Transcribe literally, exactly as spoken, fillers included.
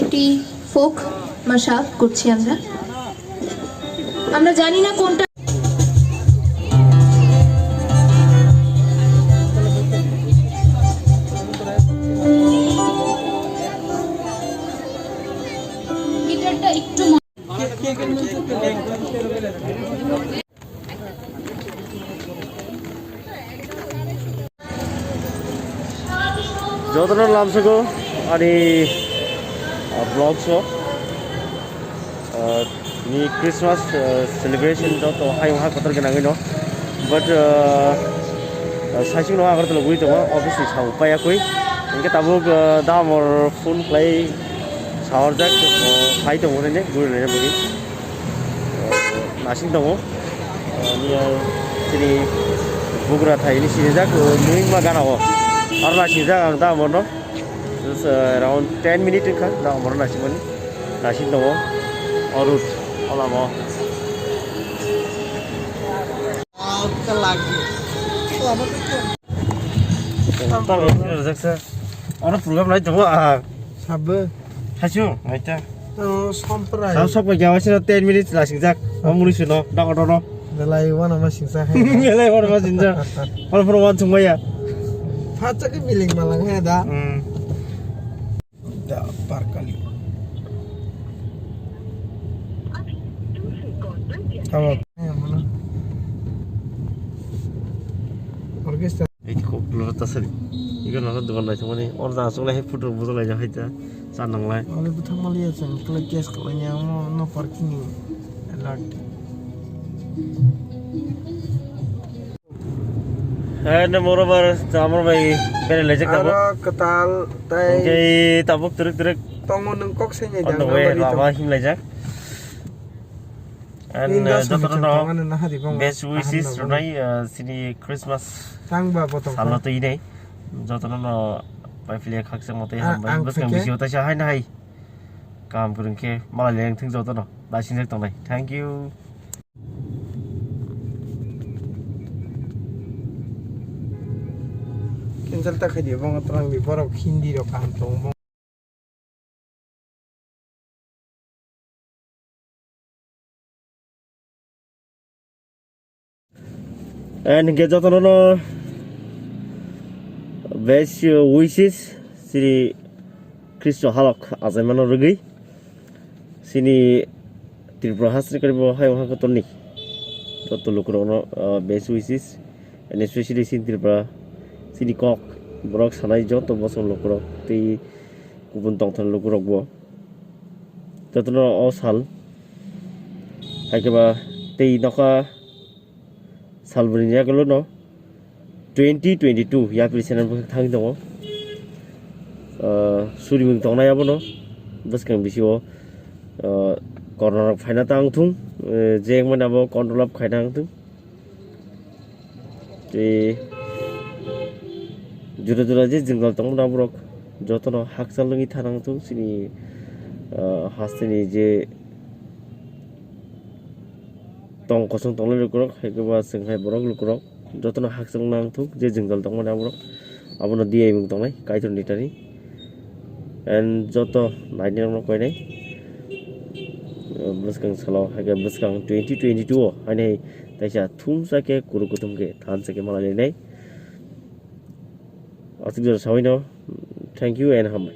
একটি ফোক মাশআপ করছি আমরা। আমরা জানি না কোনটা। গিটারটা একটু Jotono lamsogo ani, ah, vlogs o, ah, ni Christmas, ah, celebration joto hayung ha kotor gwnangwi no. But, ah, ah, saisung no Agartala gwi tongo, office ni samung paiya kwi. Hinkhe tabuk, ah, damor phone khlai sawarjak, ah, phai tongo rene, guri rene bwrwi. Nasing tongo. Niya chini bugra thai ni sinijak, nui ma gana o. Aro nasingjak ang da mono. Just, uh, around ten minute wngkha da mono nasing mani. Nasing tongo. Orut. Olamo. Oro program lai tongo ah. Sabo. Hachu, naita. Oh, somprai. Sam sok bai jawa sino ten minutes lasing jak. Amuri sino, dak otono. Belai wana ma singsa hai. Belai wana ma singsa. Oro program chung maya. Phatsa ke biling malang hai da. Hmm. Da parkali. Tamo. Orchestra. Ei khok loro tasari. Iga nana dukan lai thangmani. Or da asuk lai hai photo bujak lai hai ta. Cha nanglai. Ole buthang mali ya chang kle case kle nya mo no parking alert. Hai ne moro bar chamor bai bere lejek tabo. Aro kwtal tai. Hingke tabuk turuk turuk. Tongo nung kok se nya. On the way lama him lejak. And, uh, jotono best wishes rwnai, uh, sini Christmas salo twi nei. Jotono no pai philia khakchangma tei hambai. Bwskang bisio taisa hai nai. Kaham kwrwng khe malai leng thung jotono. Nasingjak tongnai. Thank you. Cancel ta khaidi, bo twlang di borok Hindi rok kaham tongo. And hingke jotono no best wishes Sri Krishna halok achaimano rwgwi sini Tripura hasteni karibo hayung hakotorni joto lukurokno, ah, best wishes and especially sini Tripura sini kok borok sanai joto bosong lukurok tei kubun tongthokni lukurokbo jotono o sal hai khe ba tei nokha salbrwini yagulo no twenty twenty-two yapri sena bwkhak thangwi tongo. Ah, surimung tongnai abono bwskang bisio, ah, corona rok phaina tang thung, eh, jeng mani abo control up khaina wng thung. Tei jora jora je jwngjal tongmani borok jotono hakchal wngwi thanang thung chini, ah, hasteni je tong kosong tongnai lukurok, hai khe ba chwng hai borok lukurok jotono hakchal nang thung je jwngjal tongmani borok abono diyaimung tongnai Kaitor ni thani. And joto nainai rokno koinai, ah, bwskang salo hai khe bwskang twenty twenty-two o hainai taisa thumsa khe kuru kuthum khe thansa khe malai lainai. Aswk jora sawino, thank you and hambai.